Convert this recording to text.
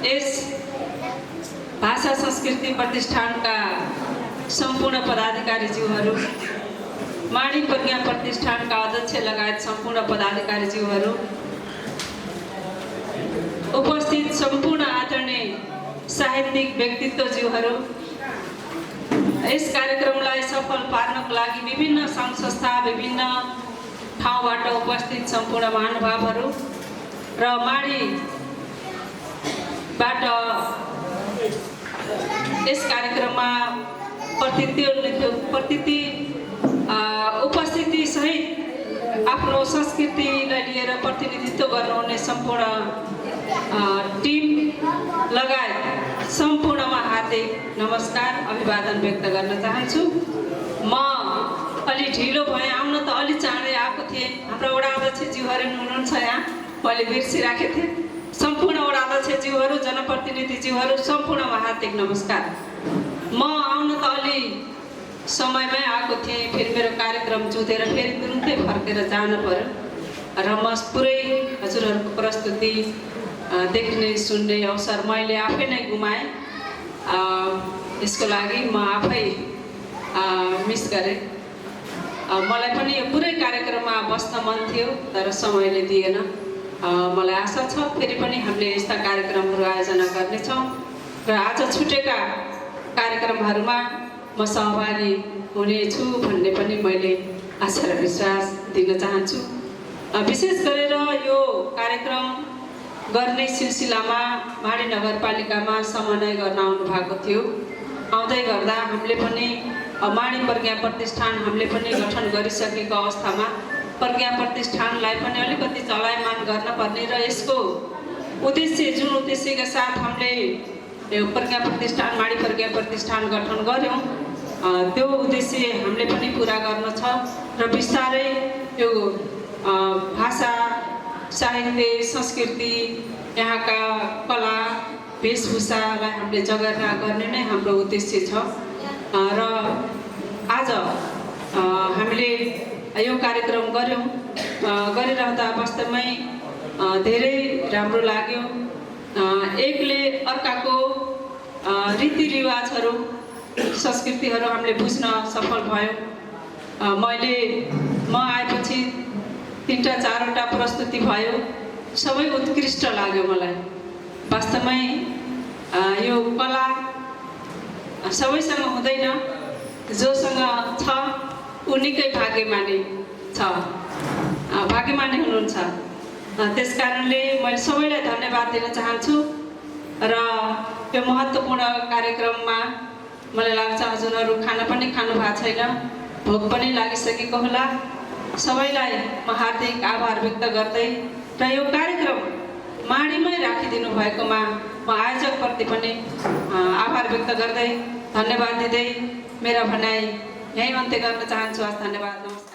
यस भाषा संस्कृति प्रतिष्ठानका सम्पूर्ण पदाधिकारीज्यूहरू, माडी प्रज्ञा प्रतिष्ठानका अध्यक्ष लगायत सम्पूर्ण पदाधिकारीज्यूहरू, उपस्थित सम्पूर्ण आदरणीय साहित्यिक व्यक्तित्वज्यूहरू, यस कार्यक्रमलाई सफल पार्नको लागि विभिन्न सङ्घ संस्था, विभिन्न ठाउँबाट उपस्थित सम्पूर्ण महानुभावहरू र माडीबाट यस कार्यक्रममा उपस्थिति सहित आफ्नो संस्कृतिलाई लिएर प्रतिनिधित्व गर्नुहुने सम्पूर्ण टिम लगायत सम्पूर्णमा हार्दिक नमस्कार अभिवादन व्यक्त गर्न चाहन्छु। म अलि ढिलो भएँ, आउन त अलि चाँडै आएको थिएँ। हाम्रो वडा अध्यक्षज्यूहरू हुनुहुन्छ यहाँ, मैले बिर्सिराखेको थिएँ। सम्पूर्ण वडा अध्यक्षज्यूहरू, जनप्रतिनिधिज्यूहरू सम्पूर्णमा हार्दिक नमस्कार। म आउन त अलि समयमै आएको थिएँ, फेरि मेरो कार्यक्रम जुधेर फेरि तुरुन्तै फर्केर जानु पर्यो र म पुरै हजुरहरूको प्रस्तुति देख्ने सुन्ने अवसर मैले आफै नै गुमाएँ। यसको लागि म आफै मिस गरेँ। मलाई पनि यो पुरै कार्यक्रममा बस्न मन थियो तर समयले दिएन। मलाई आशा छ फेरि पनि हामीले यस्ता कार्यक्रमहरू आयोजना गर्नेछौँ र आज छुटेका कार्यक्रमहरूमा म सहभागी हुनेछु भन्ने पनि मैले आशा र विश्वास दिन चाहन्छु। विशेष गरेर यो कार्यक्रम गर्ने सिलसिलामा माडी नगरपालिकामा समन्वय गर्न आउनु भएको थियो। आउँदै गर्दा हामीले पनि माडी प्रज्ञा प्रतिष्ठान हामीले पनि गठन गरिसकेको अवस्थामा प्रज्ञा प्रतिष्ठानलाई पनि अलिकति चलायमान गर्न पर्ने र यसको उद्देश्य जुन उद्देश्यका साथ हामीले यो प्रज्ञा प्रतिष्ठान माडी प्रज्ञा प्रतिष्ठान गठन गर्यौँ त्यो उद्देश्य हामीले पनि पुरा गर्न छ र बिस्तारै यो भाषा, साहित्य, संस्कृति, यहाँका कला, वेशभूषालाई हामीले जगेर्ना गर्ने नै हाम्रो उद्देश्य छ। र आज हामीले यो कार्यक्रम गऱ्यौँ। गरिरहँदा वास्तवमै धेरै राम्रो लाग्यो। एकले अर्काको रीतिरिवाजहरू, संस्कृतिहरू हामीले बुझ्न सफल भयौँ। म आएपछि 3-4वटा प्रस्तुति भयो, सबै उत्कृष्ट लाग्यो मलाई। वास्तवमै यो कला सबैसँग हुँदैन, जोसँग छ ऊ निकै भाग्यमानी छ, भाग्यमानी हुनुहुन्छ। त्यसकारणले मैले सबैलाई धन्यवाद दिन चाहन्छु र यो महत्त्वपूर्ण कार्यक्रममा मलाई लाग्छ हजुरहरू खाना पनि खानु भएको छैन, भोक पनि लागिसकेको होला। सबैलाई म हार्दिक आभार व्यक्त गर्दै र यो कार्यक्रम माडीमै राखिदिनु भएकोमा म आयोजकप्रति पनि आभार व्यक्त गर्दै धन्यवाद दिँदै मेरा भनाइ यहीँ अन्त्य गर्न चाहन्छु। धन्यवाद, नमस्कार।